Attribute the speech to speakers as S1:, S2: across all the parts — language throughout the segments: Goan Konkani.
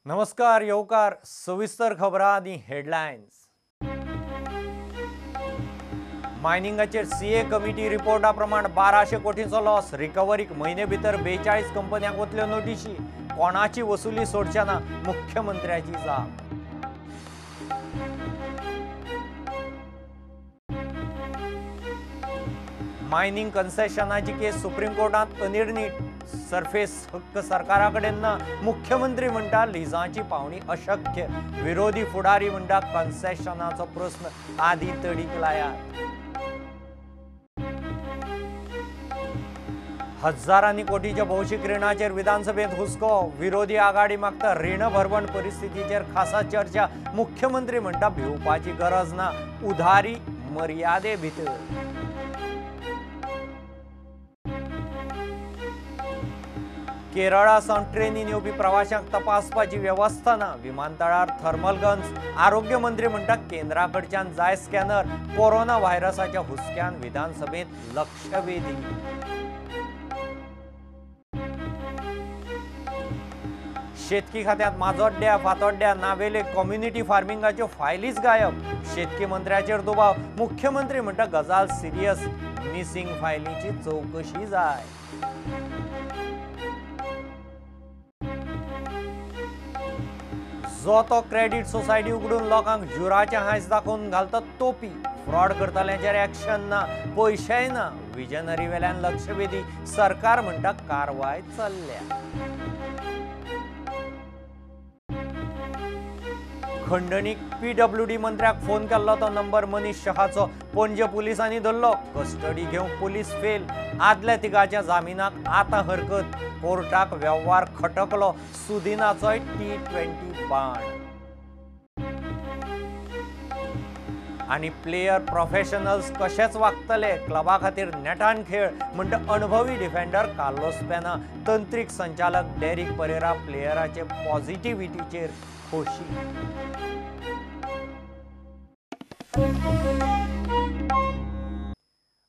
S1: नमस्कार, येवकार. सविस्तर खबरां आनी हेडलायन्स. मायनिंगाचेर सीए कमिटी रिपोर्टा प्रमाण 1200 कोटींचो लॉस. रिकव्हरीक म्हयने भितर 42 कंपन्यांक वतल्यो नोटिशी. कोणाची वसुली सोडचे ना, मुख्यमंत्र्याची जाप. मायनिंग कन्सेशनाची केस सुप्रीम कोर्टांत अनिर्णीत. सरफेस हक्क सरकारा कडेन ना, मुख्यमंत्री म्हणटा लिजांची पावणी अशक्य. विरोधी फुडारी म्हणटा कन्सेशनाचो प्रस्न आदी तडीक लायात. हजारांनी कोटीच्या भौशीक रिणाचेर विधानसभेंत हुस्को. विरोधी आघाडी मागता रीण भरवण परिस्थितीचेर खासा चर्चा. मुख्यमंत्री म्हणटा भिवपाची गरज ना, उधारी मर्यादे भितर. केरळा सावन ट्रेनीन येवपी प्रवाशांक तपासपाची वेवस्था ना. विमानतळार थर्मल गन्स. आरोग्य मंत्री म्हणटा केंद्रा कडच्यान जाय स्कॅनर. कोरोना व्हायरसाच्या हुस्क्यान विधानसभेंत लक्षवेधी. शेतकी खात्यांत माजोड्ड्या, फातोड्ड्या, नावेले कम्युनिटी फार्मिंगाच्यो फायलीच गायब. शेतकी मंत्र्याचेर दुबाव. मुख्यमंत्री म्हणटा गजाल सिरियस, मिसिंग फायलीची चवकशी जाय. जो तो क्रेडीट सोसायटी उगडून लोकांक जुराचें हांयस दाखोवन घालता तोपी. फ्रॉड करतल्यांचेर एक्शन ना, पयशेय ना. विजनरी वेल्यान लक्षवेधी. सरकार म्हणटा कारवाय चल्ल्या. खंडणीक पीडब्ल्यूडी मंत्र्याक फोन केल्लो तो नंबर मनीष शहाचो. पणजे पुलिसांनी धरलो. कस्टडी घेवंक पुलीस फेल. आदल्या तिगाच्या जामिनाक आतां हरकत. कोर्टाक वेव्हार खटकलो. सुदिनाचोय T20 बाण. आनी प्लेयर प्रोफेशनल्स कशेच वागतले, क्लबा खातीर नेटान खेळ म्हणटा अणभवी डिफेंडर कार्लोस पेना. तंत्रीक संचालक डेरिक परेरा प्लेयराचे पॉझिटिव्हिटीचेर खोशी.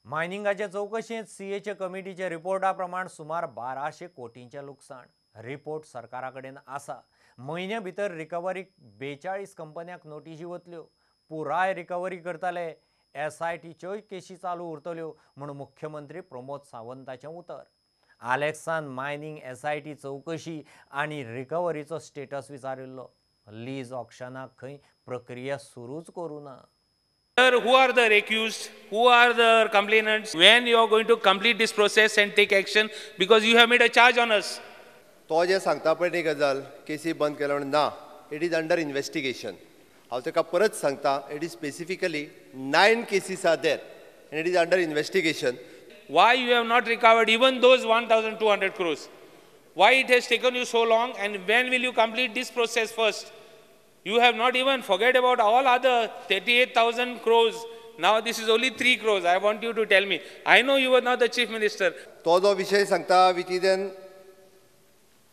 S1: मायनिंगाचे चवकशेंत सीएचे कमिटीच्या रिपोर्टा प्रमाण सुमार 1200 कोटींचें लुकसाण. रिपोर्ट सरकारा कडेन आसा. म्हयन्या भितर रिकव्हरीक 42 कंपन्यांक नोटिशी वतल्यो. पुराय रिकव्हरी करतले. एसआयटीच्योय केशी चालू उरतल्यो म्हूण मुख्यमंत्री प्रमोद सावंताचें उतर. आलेक्सान मायनिंग एसआयटी चवकशी आनी रिकव्हरीचो स्टेटस विचारिल्लो. लीज ऑक्शनाक खंय प्रक्रिया सुरूच करूं ना.
S2: Sir, who are the accused? Who are the complainants? When you are going to complete this process and take action? Because you have made a charge on us.
S3: तो जे सांगता पळय न्ही गजाल केसी बंद केल्या म्हणून ना, it is under investigation. हांव ताका परत सांगता, it is specifically 9 cases are there and it is under investigation.
S2: Why you have not recovered even those 1200 crores? Why it has taken you so long, and when will you complete this process first? You have not even forget about all other 38,000 crores. Now this is only 3 crores. I want you to tell me. I know you were not the chief minister.
S3: तो जो विषय सांगता which is an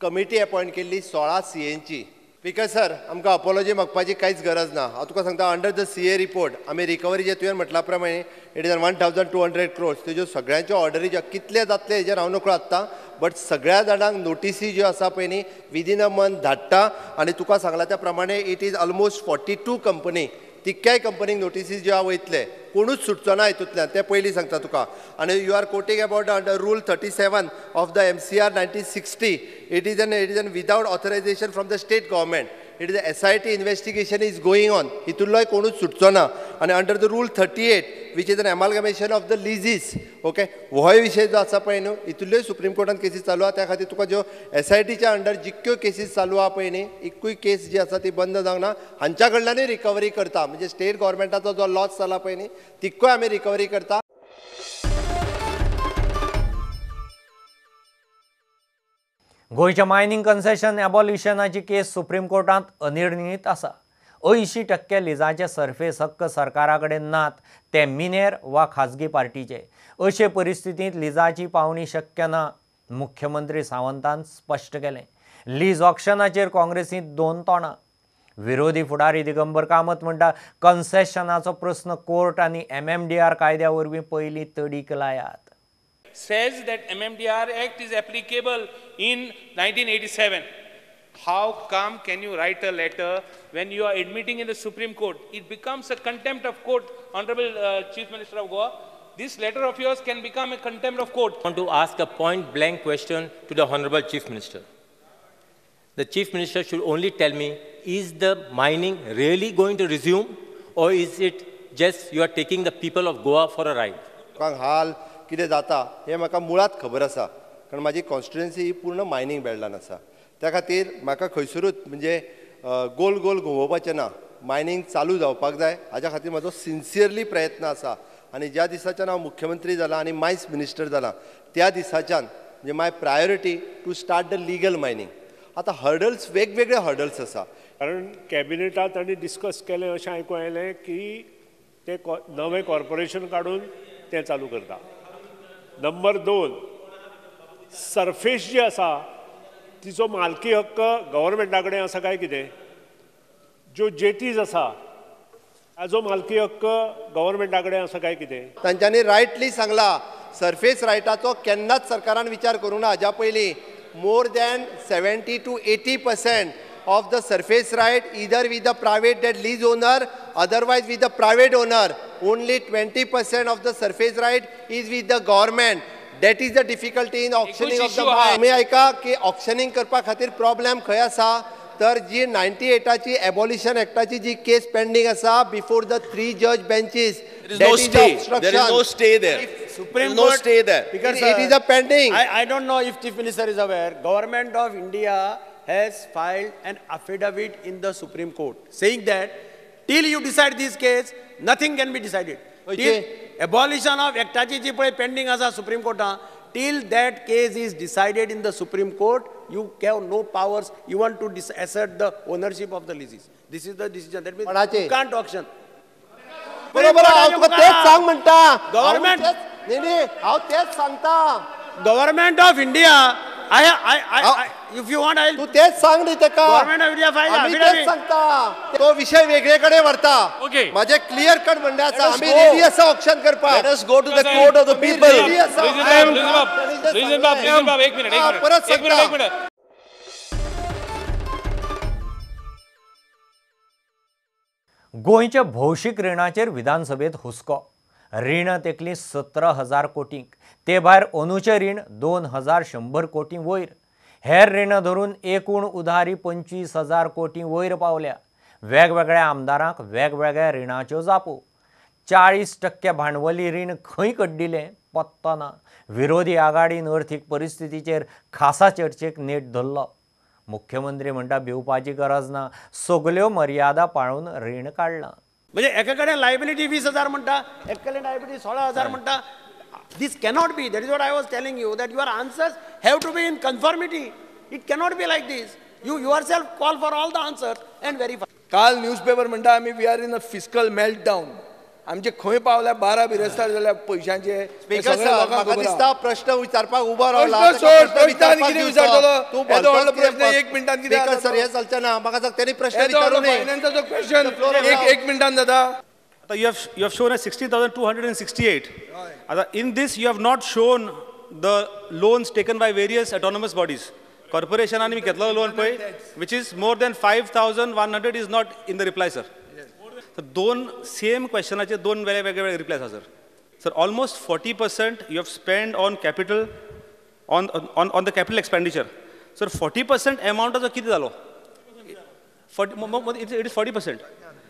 S3: committee appoint केल्ली 16 सीएनची. Because sir आमकां अपॉलॉजी मागपाची कांयच गरज ना. हांव तुका सांगता, अंडर the CA report आमी रिकवरी जे तुवें म्हटल्या प्रमाणे it is 1200 crores. तेज्यो सगळ्यांच्यो ऑर्डरी ज्यो कितले जातले हेजेर हांव नकळो आत्तां, बट सगळ्या जाणांक नोटिसी ज्यो आसा पळय न्ही विदीन अ मंथ धाडटा. आनी तुका सांगला त्या प्रमाणे it is almost 42 company, तितक्याय कंपनीक नोटिसी ज्यो आहा वयतले, कोणूच सुटचो ना हितूंतल्यान, तें पयलीं सांगता तुका. आनी you are quoting about under rule 37 of the MCR 1960. It is an without authorisation from the state government. It is SIT investigation is going on. हितूंतलोय कोणूच सुटचो ना. आनी under the rule 38 which is an amalgamation of the leases, okay, होय विशय जो आसा पळय न्हू हितूंतल्योय सुप्रीम कोर्टान केसीस चालू आहा. त्या खातीर तुका ज्यो एसआयटीच्या अंडर जितक्यो केसीस चालू आहा पळय न्ही, एकूय केस जी आसा ती बंद जावंक ना. हांच्या कडल्यानूय रिकवरी करता, म्हणजे स्टेट गव्हर्मेंटाचो जो लॉस जाला पळय न्ही तितकोय आमी रिकवरी करता.
S1: गोंयच्या मायनिंग कन्सेशन एबॉलिशनाची केस सुप्रीम कोर्टांत अनिर्णीत आसा. 80% लिजाचे सरफेस हक्क सरकारा कडेन नात, ते मिनेर वा खाजगी पार्टीचे. अशे परिस्थितींत लिजाची पावणी शक्य ना, मुख्यमंत्री सावंतान स्पश्ट केलें. लीज ऑक्शनाचेर काँग्रेसींत 2 तोंडां. विरोधी फुडारी दिगंबर कामत म्हणटा कन्सेशनाचो प्रस्न कोर्ट आनी MMDR कायद्या वरवीं पयलीं तडीक लायात.
S2: Says that MMDR Act is applicable in 1987. How come can you write a letter when you are admitting in the Supreme Court? It becomes a contempt of court, Honorable Chief Minister of Goa. This letter of yours can become a contempt of court.
S4: I want to ask a point blank question to the Honorable Chief Minister. The Chief Minister should only tell me, is the mining really going to resume, or is it just you are taking the people of Goa for a ride?
S3: लोकांक हाल कितें जाता हें म्हाका मुळांत खबर आसा, कारण म्हाजी कॉन्स्टिट्युएन्सी ही पूर्ण मायनींग बेल्टान आसा. त्या खातीर म्हाका खंयसरूच म्हणजे गोल गोल घुंवोवपाचें ना, मायनींग चालू जावपाक जाय हाज्या खातीर म्हाजो सिन्सियरली प्रयत्न आसा. आनी ज्या दिसाच्यान हांव मुख्यमंत्री जाला आनी मायन्स मिनिस्टर जाला त्या दिसाच्यान म्हणजे my priority to start the legal mining. आतां हर्डल्स वेगवेगळे हर्डल्स आसा,
S5: कारण कॅबिनेटात तांणी डिस्कस केलें अशें आयकूंक आयलें की ते नवें कॉर्पोरेशन काडून तें चालू करता. नंबर 2, सरफेस जी आसा तिचो मालकी हक्क गव्हर्मेंटा कडेन आसा काय कितें? ज्यो जेटीज आसा ताजो मालकी हक्क गव्हर्मेंटा कडेन आसा काय कितें?
S3: तांच्यांनी रायटली सांगला सरफेस रायटाचो केन्नाच सरकारान विचार करूंक ना. हाज्या पयलीं more than 70 to 80% of the surface right either with the private that lease owner, otherwise with the private owner. Only 20% of the surface right is with the government. That is the difficulty in auctioning of the mine. आमी आयका की ऑक्शनिंग करपा खातीर प्रॉब्लेम खंय आसा, तर जी 98ची एबॉलिशन एक्टाची जी केस पेंडींग आसा before the 3 judge benches,
S6: There is no stay. There is no stay there.
S7: Supreme
S6: no
S7: Court,
S6: stay there.
S7: Because
S3: it is a pending.
S7: I don't know if Chief Minister is aware. Government of India has filed an affidavit in the Supreme Court saying that till you decide this case, nothing can be decided. Till abolition of Actachi ji pale pending asa Supreme Court, till that case is decided in the Supreme Court, you have no powers even to assert the ownership of the leases. This is the decision. That means you can't auction.
S3: बरोबर, हांव तुका तेच सांग म्हणटा.
S7: गव्हर्मेंट
S3: न्ही न्ही, हांव तेच सांगता.
S7: Government of India, I if you want I
S3: तूं तेच सांग न्ही तेका.
S7: गव्हर्मेंट ऑफ इंडिया फायल
S3: आमी तेच सांगता. तो विशय वेगळे कडेन व्हरता. म्हाजें क्लियर कट म्हणणें आसा, आमी रेडी आसा ऑक्शन करपाक.
S6: Let us go to the court of the people.
S2: एक मिनिट,
S3: परत सांगता.
S1: गोंयच्या भौशीक रिणाचेर विधानसभेत हुस्को. रीण तेकली 17,000 कोटींक, ते भायर अंदूचें रीण 2,100 कोटी वयर, हेर रिणां धरून एकूण उधारी 25,000 कोटी वयर पावल्या. वेगवेगळ्या आमदारांक वेगवेगळ्या रिणाच्यो जापो. 40% भांडवली रीण खंय कड्डिलें पत्तो ना. विरोधी आघाडीन अर्थीक परिस्थितीचेर खासा चर्चेक नेट धरलो. मुख्यमंत्री म्हणटा भिवपाची गरज ना, सगल्यो मर्यादा पाळून रीण काडलां.
S7: म्हणजे एका कडेन लायबिलिटी 20,000 म्हणटा, एका कडेन लायबिलिटी 16,000 म्हणटा. This cannot be. That is what I was telling you, that your answers have to be in conformity. It cannot be like this. You yourself call for all the answers and verify.
S8: काल न्यूजपेपर म्हणटा आमी we are in a fiscal meltdown. आमचे खंय पावल्या 12 बिरेस्तार जाल्या पयशांचे.
S3: स्पीकर सर, म्हाका दिसता प्रश्न विचारपाक उबो रावला.
S8: तूं प्रश्न एक मिनटान कितें
S3: स्पीकर सर, हें चलचें ना. म्हाका सांग तेणी प्रश्न विचारूं न्ही.
S8: फायनान्साचो क्वेश्चन एक मिनटान जाता.
S9: You have shown us 16,268. In this, you have not shown the loans taken by various autonomous bodies. Corporation ani घेतलो loan पळय, which is more than 5,100 is not in the reply, sir. So, दोन same questionाचे दोन वेगवेगळे replies आसा, sir. Sir, almost 40% you have spent on capital, on the capital expenditure. Sir, 40% amount जो कितें जालो? It is 40%.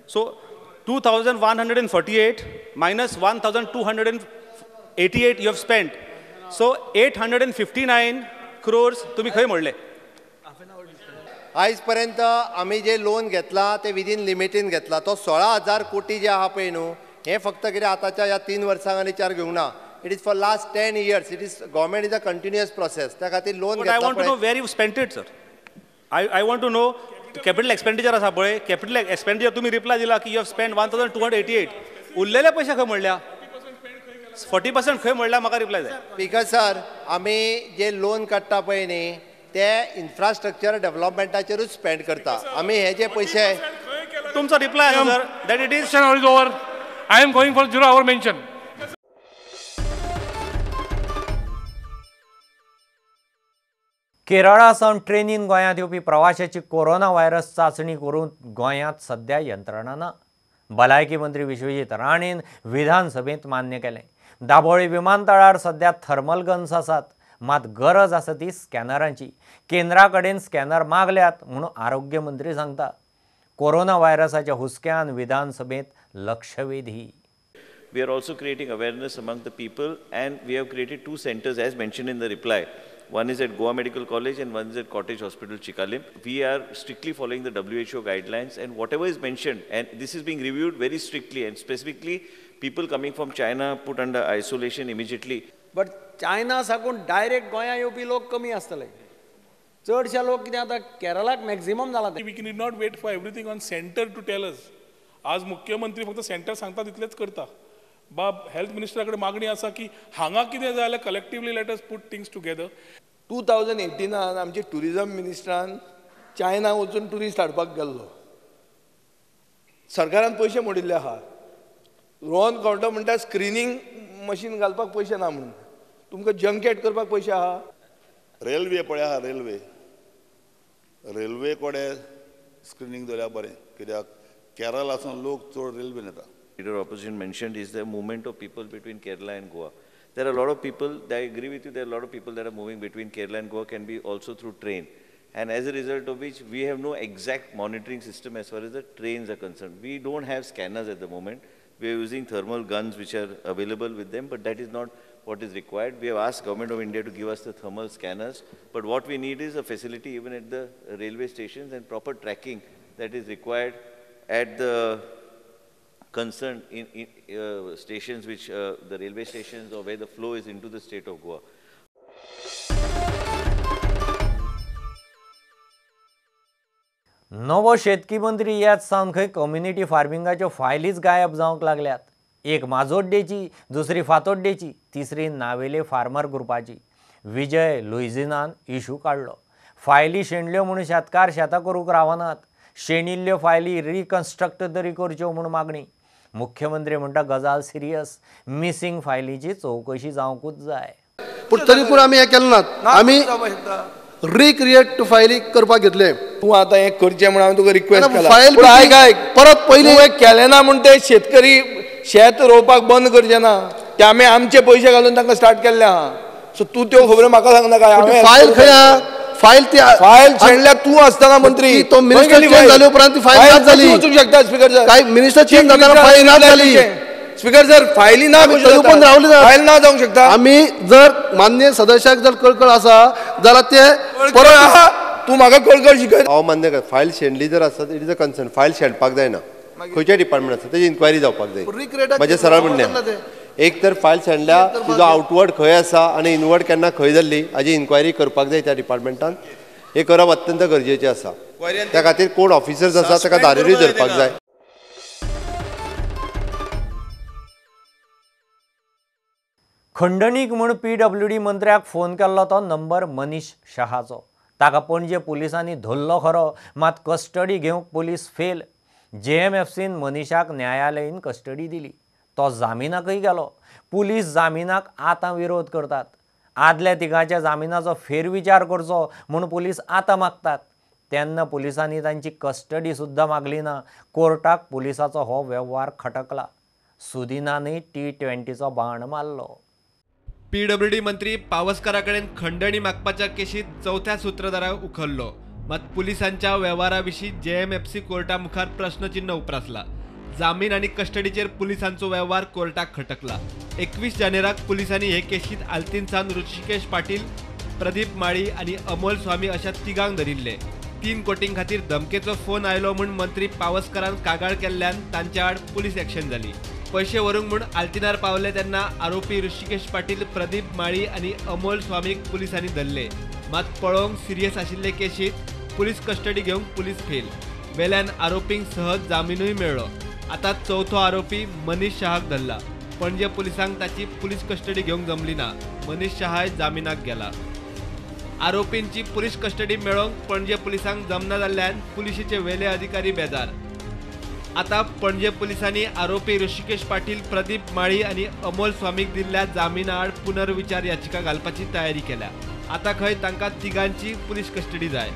S9: So, 2,148 minus 1,288 you have spent. So 859 crores तुम्ही खंय मोडले?
S3: आयज पर्यंत आमी जे लोन घेतला ते विदीन लिमिटीन घेतला. तो 16,000 कोटी जे आहा पळय न्हू, हें फक्त कितें आतांच्या ह्या 3 वर्सांक आनी 4 घेवंक ना. It is for last 10 years. It is government is a continuous process. त्या खातीर लोन घेतला.
S9: I want to know where you spent it, sir. I want to know capital expenditure आसा पळय, कॅपिटल एक्सपेंडिचर तुमी रिप्लाय दिला की you have spend 1,288. उरलेले पयशे खंय म्हणल्या? 40% खंय म्हणल्या म्हाका रिप्लाय जाय.
S3: स्पीकर सर, आमी जे लोन काडटा पळय न्ही ते इन्फ्रास्ट्रक्चर डेव्हलपमेंटाचेरूच स्पेंड करता. आमी हे जे पयशे
S9: तुमचो रिप्लाय आसा sir, that it is
S10: over. I am going for 0 hour mention.
S1: Kerala सावन ट्रेनीन गोंयांत येवपी प्रवाशाची कोरोना व्हायरस चांचणी करून गोंयांत सध्या यंत्रणा ना. भलायकी मंत्री विश्वजीत राणेन विधानसभेंत मान्य केलें. दाबोळी विमानतळार सध्या थर्मल गन्स आसात, मात गरज आसा ती स्कॅनरांची. केंद्रा कडेन स्कॅनर मागल्यात म्हणून आरोग्य मंत्री सांगता. कोरोना व्हायरसाच्या हुस्क्यान विधानसभेंत लक्षवेधी.
S11: We are also creating awareness among the people, and we have created 2 centers as mentioned in the reply. One is at Goa Medical College and one is at Cottage Hospital, Chicalim. We are strictly following the WHO guidelines and whatever is mentioned, and this is being reviewed very strictly, and specifically people coming from China put under isolation immediately.
S7: But China साकून डायरेक्ट गोंया येवपी लोक कमी आसतले. चडशे लोक कितें आतां केरळाक मॅक्झिमम जाला.
S12: We can not wait for everything on centre to tell us. आज मुख्यमंत्री फक्त सेंटर सांगता तितलेच करता. बाब हेल्थ मिनिस्टरा कडेन मागणी आसा की हांगा कितें जाय जाल्यार collectively let us put things together.
S8: 2018 आमचे टुरिजम मिनिस्टरान चायना वचून टुरिस्ट हाडपाक गेल्लो. सरकारान पयशे मोडिल्ले आहा. रोहन खंवटो म्हणटा स्क्रिनींग मशीन घालपाक पयशे ना म्हणून. तुमकां जंकेट करपाक पयशे आहा.
S13: रेल्वे पळय आहा, रेल्वे रेल्वे कडेन स्क्रिनींग दवरल्यार बरें, कित्याक केरळासून लोक चड रेल्वेन येता.
S11: Leader opposition mentioned is the movement of people between Kerala and Goa. There are a lot of people, I agree with you, there are a lot of people that are moving between Kerala and Goa, can be also through train. And as a result of which, we have no exact monitoring system as far as the trains are concerned. We don't have scanners at the moment. We are using thermal guns which are available with them, but that is not what is required. We have asked Government of India to give us the thermal scanners, but what we need is a facility even at the railway stations and proper tracking that is required at the concerned in stations which the railway stations or where the flow is into the state of Goa.
S1: नवो शेतकी मंत्री येत सावन खंय कम्युनिटी फार्मिंगाच्यो फायलीच गायब जावंक लागल्यात. एक माजोड्डेची, दुसरी फातोड्डेची, तिसरी नावेले फार्मर ग्रुपाची. विजय लुइझिनान इशू काडलो. फायली शेणल्यो म्हूण शेतकार शेतां करूंक रावनात. शेणिल्ल्यो फायली रिकन्स्ट्रक्ट तरी करच्यो म्हूण मागणी. मुख्यमंत्री म्हणटा गजाल सिरियस, मिसिंग फायलीची चवकशी जावंकूच जाय.
S14: पूण तरी आमी हें केलें ना. आमी रिक्रिएट फायली करपाक घेतले.
S8: तूं आतां हें करचें म्हूण हांवें तुका रिक्वेस्ट केला.
S14: फायल
S8: आयक आयक,
S14: परत पयलीं
S8: तुवें केलें ना म्हूण ते शेतकरी शेत रोवपाक बंद करचे ना. ते आमी आमचे पयशे घालून तांकां स्टार्ट केल्ले आहा. सो तूं त्यो खबरो म्हाका सांगनाका.
S14: फायल खंय आहा? फायल ती
S8: फायल शेणल्या तूं आसतना मंत्री,
S14: तो मिनिस्टर चेंज जाले उपरांत ती फायल ना जाली.
S8: वचूंक शकता स्पीकर सर.
S14: काय मिनिस्टर चेंज जातना फायल ना जाली.
S8: स्पीकर सर फायली ना
S14: पण रावली ना,
S8: फायल ना जावंक शकता.
S14: आमी जर मान्य सदस्याक जर कळकळ आसा जाल्यार ते
S8: परत तूं म्हाका कळकळ शिकय.
S3: हांव मान्य कर, फायल शेणली जर आसत it is a concern. File शेणपाक जायना, खंयच्या डिपार्टमेंट आसा तेजी इन्क्वायरी जावपाक जाय. म्हजें सरळ म्हणणें, एक तर फायल शेणल्या तिजो आउटवर्ड खंय आसा आनी इनवर्ड केन्ना खंय जाल्ली हाजी इन्क्वायरी करपाक जाय त्या डिपार्टमेंटान. हें करप अत्यंत गरजेचें आसा. त्या खातीर कोण ऑफिसर्स आसा ताका दारेरूय धरपाक जाय.
S1: खंडणीक म्हूण पीडब्ल्यूडी मंत्र्याक फोन केल्लो तो नंबर मनीष शहाचो. ताका पणजे पुलिसांनी धरलो खरो, मात कस्टडी घेवंक पुलीस फेल. जेएमएफसीन मनीषाक न्यायालयीन कस्टडी दिली. तो जामिनाकय गेलो. पुलीस जामिनाक आतां विरोध करतात. आदल्या तिगांच्या जामिनाचो फेरविचार करचो म्हूण पुलीस आतां मागतात. तेन्ना पुलिसांनी तांची कस्टडी सुद्दां मागली ना. कोर्टाक पुलिसाचो हो वेव्हार खटकला. सुदिनानय T20चो बाण मारलो.
S15: पीडब्ल्यूडी मंत्री पावसकारा कडेन खंडणी मागपाच्या केशीत चवथ्या सूत्रधाराक उखल्लो. मात पुलिसांच्या वेव्हारा विशीं जेएमएफसी कोर्टा मुखार प्रश्नचिन्ह उप्रासला. जामीन आनी कस्टडीचेर पुलिसांचो वेव्हार कोर्टाक खटकला. 21 जानेराक पुलिसांनी हे केशीत आल्तीनसान ऋषिकेश पाटील, प्रदीप माळी आनी अमोल स्वामी अशा तिगांक धरिल्ले. 3 कोटीं खातीर धमकेचो फोन आयलो म्हूण मंत्री पावसकारान कागाळ केल्ल्यान तांच्या आड पुलीस एक्शन जाली. पैसे व्हरूंक म्हूण आल्तिनार पावले तेन्ना आरोपी ऋषिकेश पाटील, प्रदीप माळी आनी अमोल स्वामीक पुलिसांनी धरले. मात पळोवंक सिरियस आशिल्ले केशीत पुलीस कस्टडी घेवंक पुलीस फेल. वेल्यान आरोपींक सहज जामिनूय मेळ्ळो. आतां चवथो आरोपी मनीष शहाक धरला. पणजे पुलिसांक ताची पुलीस कस्टडी घेवंक जमली ना. मनीष शहाय जामिनाक गेला. आरोपींची पुलीस कस्टडी मेळोवंक पणजे पुलिसांक जमना जाल्ल्यान पुलिशेचे वेले अधिकारी बेजार. आतां पणजे पुलिसांनी आरोपी ऋषिकेश पाटील, प्रदीप माळी आनी अमोल स्वामीक दिल्ल्या जामिना आड पुनर्विचार याचिका घालपाची तयारी केल्या. आतां खंय तांकां तिगांची पुलीस कस्टडी जाय.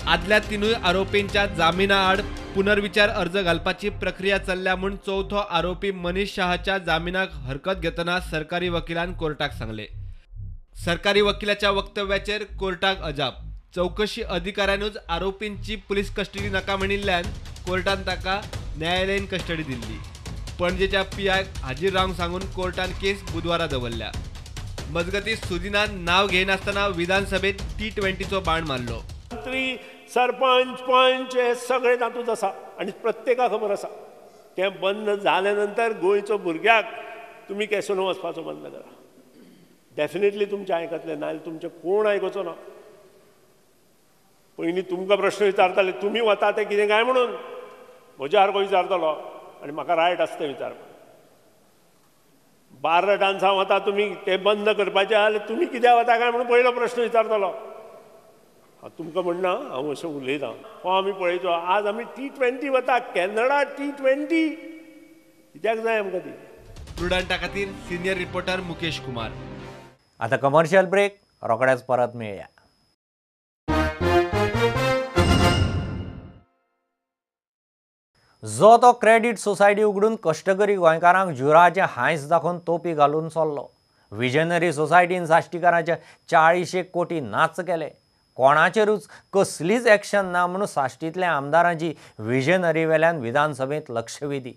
S15: आदल्या तिनूय आरोपींच्या जामिना आड पुनर्विचार अर्ज घालपाची प्रक्रिया चल्ल्या म्हूण चवथो आरोपी मनीष शहाच्या जामिनाक हरकत घेतना सरकारी वकिलान कोर्टाक सांगले. सरकारी वकिलाच्या वक्तव्याचेर कोर्टाक अजाप. चवकशी अधिकाऱ्यानूच आरोपींची पुलीस कस्टडी नाका म्हणिल्ल्यान कोर्टान ताका न्यायालयीन कस्टडी दिल्ली. पणजेच्या पीआयक हाजीर रावंक सांगून कोर्टान केस बुधवारा दवरल्या. मजगतीं सुदिनान नाव घेनासतना विधानसभेत T20चो बाण मारलो.
S5: मंत्री, सरपंच, पंच हे सगळे तातूंत आसा आनी प्रत्येकाक खबर आसा. तें बंद जाल्या नंतर गोंयचो भुरग्याक तुमी कॅसिनो वचपाचो बंद करा. डेफिनेटली तुमचें आयकतलें, नाजाल्यार तुमचें कोण आयकुचो ना. पयलीं तुमकां प्रश्न विचारताले, तुमी वता ते कितें काय म्हणून म्हज्या सारको विचारतलो आनी म्हाका रायट आसता तें विचारपाक. 12 डान्सां वता तुमी, ते बंद करपाचें जाल्यार तुमी कित्याक वता काय म्हणून पयलो प्रश्न विचारतलो. हांव तुमकां म्हणना, हांव अशें उलयतां. हो आमी पळयचो, आज आमी T20 वता, कॅनडा T20 कित्याक जाय आमकां ती.
S15: प्रुडंटा खातीर सिनियर रिपोर्टर मुकेश कुमार.
S1: आतां कमर्शियल ब्रेक, रोखडेच परत मेळया. जो तो क्रेडीट सोसायटी उगडून कश्टकरी गोंयकारांक जुराचें हांयस दाखोवन तोपी घालून चल्लो. विजनरी सोसायटीन साश्टीकारांचे 40 कोटी नाच केले. कोणाचेरूच कसलीच एक्शन ना म्हणून साश्टींतल्या आमदारांची विजनरी वेल्यान विधानसभेंत लक्षवेधी.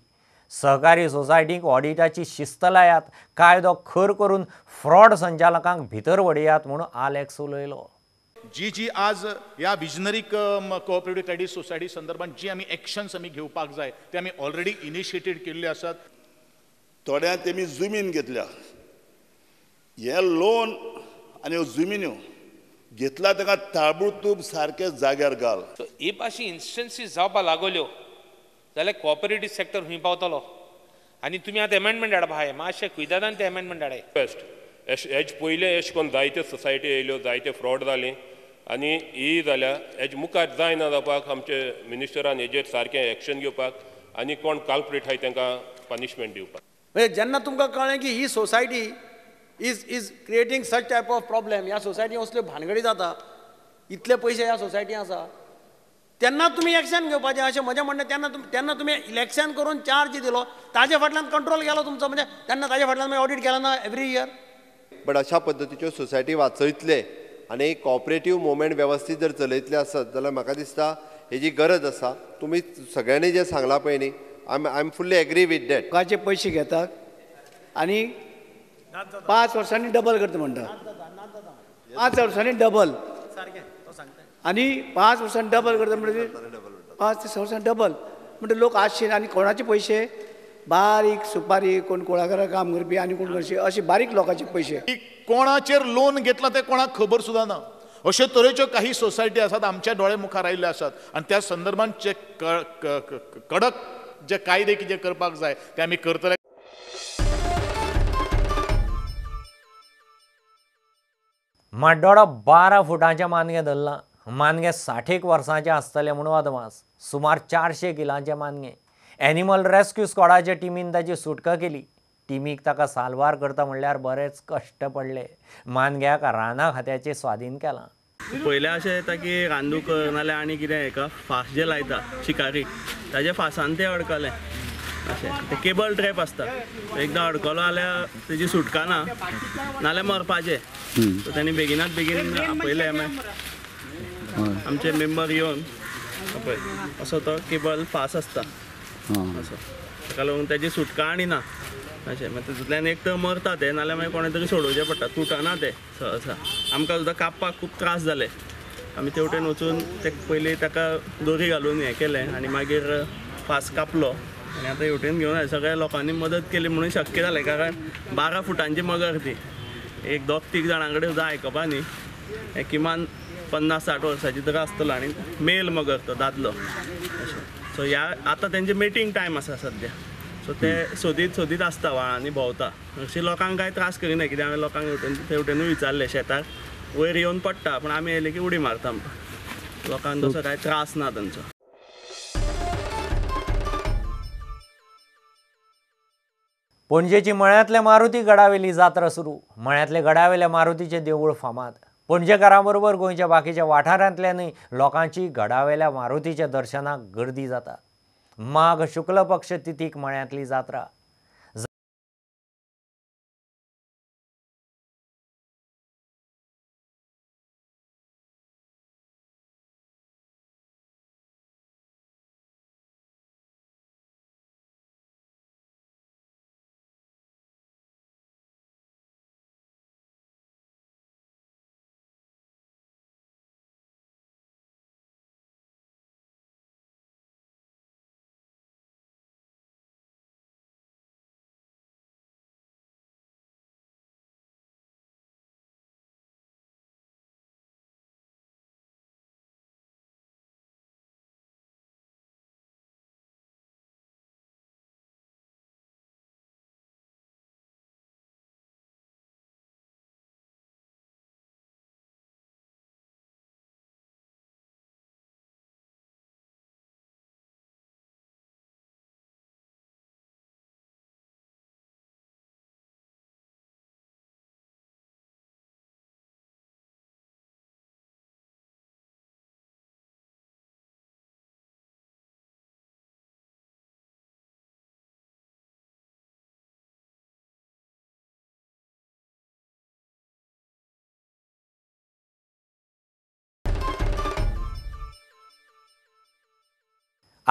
S1: सहकारी सोसायटींक ऑडिटाची शिस्त लायात, कायदो खर करून फ्रॉड संचालकांक भितर वडयात म्हणून आलेक्स उलयलो.
S16: जी जी आज ह्या विजनरी कोऑपरेटिव्ह क्रेडीट सोसायटी संदर्भात जी आमी एक्शन्स आमी घेवपाक जाय ते आमी ऑलरेडी इनिशिएटेड केल्ले आसात.
S13: थोड्या तेमी जमीन घेतल्या, हे लोन आनी ह्यो जमिन्यो घेतला ताका ताबडतोब सारके जाग्यार घाल.
S2: सो if अशी इन्स्टन्सीस जावपाक लागल्यो जाल्यार कोऑपरेटिव्ह सेक्टर खंय पावतलो? आनी तुमी आतां एमेंडमेंट हाडपा आहाय, मातशें कुयदादान ते एमेंडमेंट हाडाय.
S17: बेस्ट हेज पयलें एश कोन्न जायते सोसायटी येयल्यो, जायते फ्रॉड जाले आनी ही जाल्या हेज मुखार जायना जावपाक आमचे मिनिस्टरान हेजेर सारकें एक्शन घेवपाक आनी कोण काल्प्रीट आहाय तांकां पनिशमेंट दिवपाक.
S7: म्हणजे जेन्ना तुमकां कळ्ळें की ही society is creating such type of problem, ह्या सोसायटी असल्यो भानगडी जाता, इतले पयशे ह्या सोसायटी आसा, तेन्ना तुमी एक्शन घेवपाचें अशें म्हजें म्हणणें. तेन्ना तुमी इलेक्शन करून चार्ज दिलो, ताजे फाटल्यान कंट्रोल गेलो तुमचो, म्हणजे तेन्ना ताजे फाटल्यान मागीर ऑडीट केलो ना एवरी इयर.
S3: बट अशा पद्दतीच्यो सोसायटी वाचयतले आनी कॉपरेटीव मुवमेंट वेवस्थीत जर चलयतले आसत जाल्यार म्हाका दिसता हेजी गरज आसा. तुमी सगळ्यांनी जें सांगलां पळय न्ही, I am fully agree with that.
S18: लोकांचे पयशे घेतात आनी 5 वर्सांनी डबल करता म्हणटा, 5 वर्सांनी डबल, आनी 5 वर्सांनी डबल करता म्हणजे 5 ते 6 वर्सांनी डबल म्हणटा लोक आशेन. आनी कोणाचे पयशे बारीक सुपारी, कोण कुळागरां काम करपी आनी कोण कशी अशे बारीक लोकांचे पयशे.
S16: कोणाचेर लोन घेतला ते कोणाक खबर सुद्दां ना. अश्यो तरेच्यो काही सोसायटी आसात आमच्या दोळे मुखार आयिल्ल्यो आसात आनी त्या संदर्भात जे कडक जे कायदे कितें करपाक जाय ते आमी करतले.
S1: म्हाड्डोळा 12 फुटांचें मानगें धरलां. मानगें 60 वर्सांचें आसतलें म्हणून अदमास. सुमार 400 किलांचें मानगें. एनिमल रेस्क्यू स्क्वॉडाच्या टिमीन ताची सुटका केली. टिमीक ताका साल्वार करता म्हणल्यार बरेच कश्ट पडले. मानग्याक राना खात्याचे स्वाधीन केलां.
S19: पयलें अशें येता की रानदुकर नाल्यार आनी कितें हेका फास जे लायता शिकारी ताजे फासान ते अडकले अशें ते केबल ट्रॅप आसता, एकदां अडकलो जाल्यार तेजी सुटका ना, नाल्यार मरपाचें. सो तेणी बेगिनात बेगीन आपयलें मागीर आमचे मेंबर येवन पळय असो तो केबल फास आसता असो, ताका लागून तेजी सुटका आनी ना अशें. मागीर तितूंतल्यान एक तर मरता ते, नाल्यार मागीर कोणें तरी सोडोवचें पडटा, तुटना ते सहसा. आमकां सुद्दां कापपाक खूब त्रास जाले. आमी तेवटेन वचून ते पयलीं ताका दोरी घालून हें केलें आनी मागीर फास कापलो आनी आतां हेवटेन घेवन आयले. सगळ्या लोकांनी मदत केली म्हणून शक्य जालें, कारण 12 फुटांची मगर ती, एक 2-3 जाणां कडेन सुद्दां आयकपा न्ही. हें किमान 50-60 वर्सांची तर आसतलो आनी मेल मगर तो दादलो अशें. सो ह्या आतां तेंचे मेटींग टायम आसा सद्या, सो ते सोदीत सोदीत आसता व्हाळांनी भोंवता. अशी लोकांक कांय त्रास करिना, कित्याक हांवें लोकांक हेवटेन तेवटेनूय विचारलें, शेताक वयर येवन पडटा पूण आमी येयले की उडी मारता, लोकांक तसो कांय त्रास ना तांचो.
S1: पणजेची मळ्यांतल्या मारुती गडावेली जात्रा सुरू. मळ्यांतल्या गडावेल्या मारुतीचें देवूळ फामाद. पणजेकारां बरोबर गोंयच्या बाकीच्या वाठारांतल्यानूय लोकांची गडावेल्या मारुतीच्या दर्शनाक गर्दी जाता. माघ शुक्ल पक्ष तिथीक मळ्यांतली जात्रा.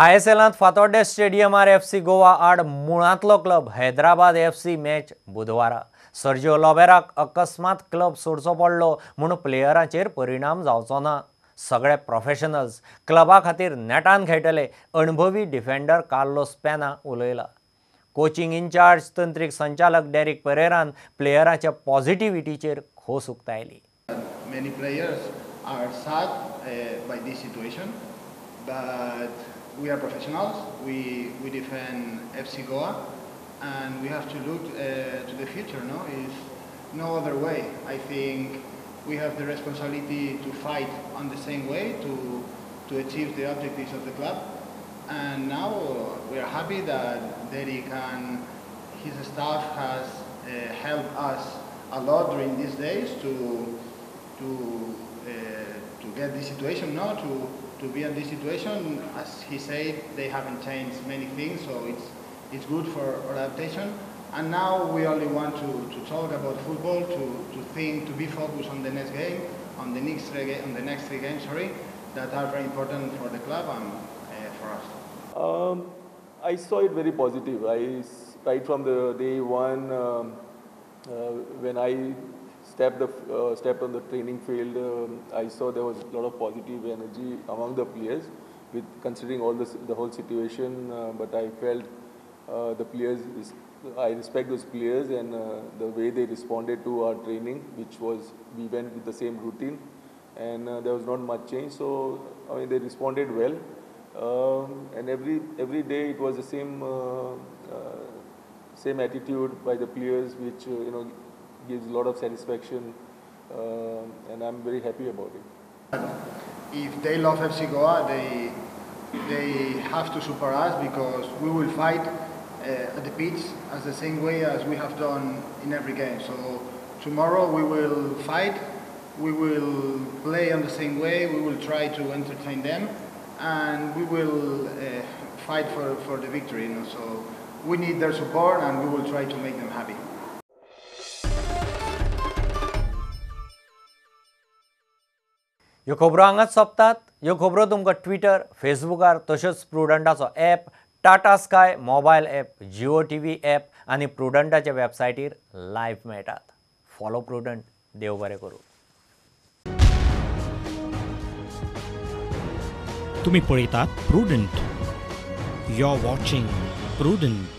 S1: आयएसएलांत फातोड्डें स्टेडियमार एफसी गोवा आड मुळांतलो क्लब हैदराबाद एफसी मॅच बुधवारा. सर्जिओ लोबेराक अकस्मात क्लब सोडचो पडलो म्हूण प्लेयरांचेर परिणाम जावचो ना. सगळे प्रोफेशनल्स क्लबा खातीर नेटान खेळटले, अणभवी डिफेंडर कार्लोस पेना उलयला. कोचिंग इन्चार्ज तंत्रीक संचालक डेरिक परेरान प्लेयरांच्या पॉझिटिव्हिटीचेर खोस उक्तायली.
S20: Many players are sad by this situation, but we are professionals. We defend FC Goa, and we have to look to the future. No, is no other way. I think we have the responsibility to fight on the same way to achieve the objectives of the club. And now we are happy that Derek and his staff has helped us a lot during these days to get this situation, no, to be in this situation. As he said, they haven't changed many things, so it's good for adaptation. And now we only want to talk about football, to think, to be focused on the next game, on the next three games, sorry, that are very important for the club and for us.
S21: I saw it very positive. Right from the day one, when I stepped on the training field, I saw there was a lot of positive energy among the players, with considering all the whole situation. But I felt the players, I respect those players and the way they responded to our training, which was, we went with the same routine, and there was not much change. So I mean, they responded well, and every day it was the same same attitude by the players, which you know, gives a lot of satisfaction, and I'm very happy about it.
S20: If they love FC Goa, they have to support us, because we will fight at the pitch as the same way as we have done in every game. So tomorrow we will fight, we will play on the same way, we will try to entertain them, and we will fight for the victory. You know? So we need their support, and we will try to make them happy.
S1: ह्यो खबरो हांगाच सोंपतात. ह्यो खबरो तुमकां ट्विटर, फेसबुकार तश्योच प्रुडंटाचो app, Tata Sky mobile app, Jio TV app आनी प्रुडंटाच्या वेबसायटीर लायव्ह मेळटात. Follow prudent. देव बरें करूं.
S22: तुमी पळयतात Prudent. You are watching Prudent.